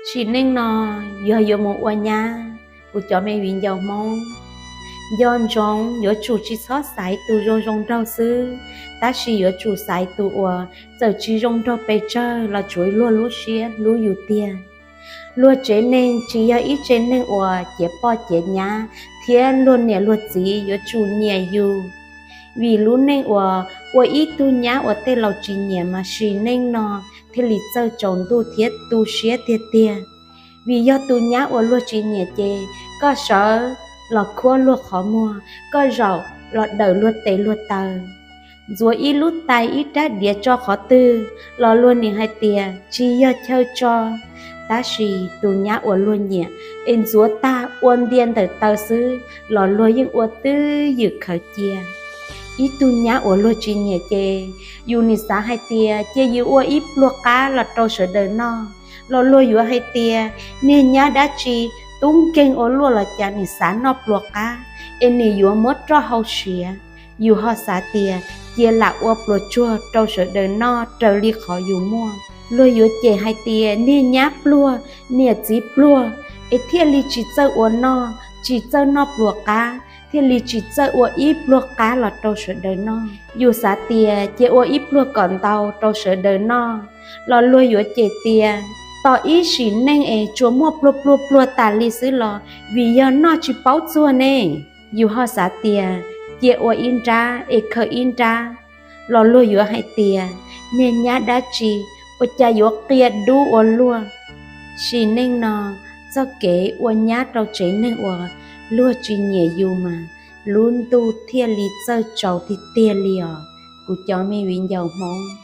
Sim neej no yog yuav mus ua nyab, kuv cov me viv ncaus Hmoob, nco ntsoov yuav tsum tsis txhob xaiv tus zoo zoo nraug xwb, tab sis yuav tsum xaiv tus uas txawm tsis zoo nraug pes tsawg los tsuav luag lub siab hlub yus tiag. Luag tsev neeg tsis yog ib tsev neeg uas ciav poj ciav nyab thiab luag niam luag txiv yuav tsum nyiam yus. Vim lub neej uas ua ib tug nyab uas tej laus tsis nyiam mas sim neej no thiaj li txawj tsaus ntuj thiab tu siab tiag tiag. Vim yog tus nyab uas luag tsis nyiam ces koj sawv los khuab luag qhov muag, koj zaum los dawm luag tes luag taw. Ntxuav ib lub tais ib rab diav tso qhov twg los luag nim hais tias tsis yog chaw tso. Tab sis tus nyab uas luag nyiam es ntxuav tag ua ntia ntawm taw xwb los luag yeej ua twj ywm khaws cia. Ib tug nyab uas luag tsis nyiam ces yus nim xav hais tias cia yus ua ib pluag qab los rau sawv daws noj los luag yuav hais tias niag nyab dab tsi tub nkeeg ua luaj los cas nim xav noj pluag qab es nim yuav muab roj hau siav. Yus ho xav tias cia lam ua pluas tsuag rau sawv daws noj raws li qhov yus muaj. Luag yuav cem hais tias niag nyab pluag, niam txiv pluag, es thiaj li tsis txawj ua noj, tsis txawj noj pluas qab, thiaj li tsis txawj ua ib pluag qab los rau sawv daws noj. Yus xav tias cia ua ib pluag kom ntau rau sawv daws noj los luag yuav cem tias tos ib sim neej es tsuas muaj pluag pluag pluag tas li xwb los vim yog noj tsis paub txuag ne. Yus ho xav tias cia ua ib nrab es khaws ib nrab los luag yuav hais tias niag nyab dab tsi ua cas yuav qia dub ua luaj. Sim neej no txoj kev ua nyab rau tsev neeg uas luag tsis nyiam yus mas lub ntuj thiaj li txawj tsaus tiag tiag li os kuv cov me viv ncaus Hmoob.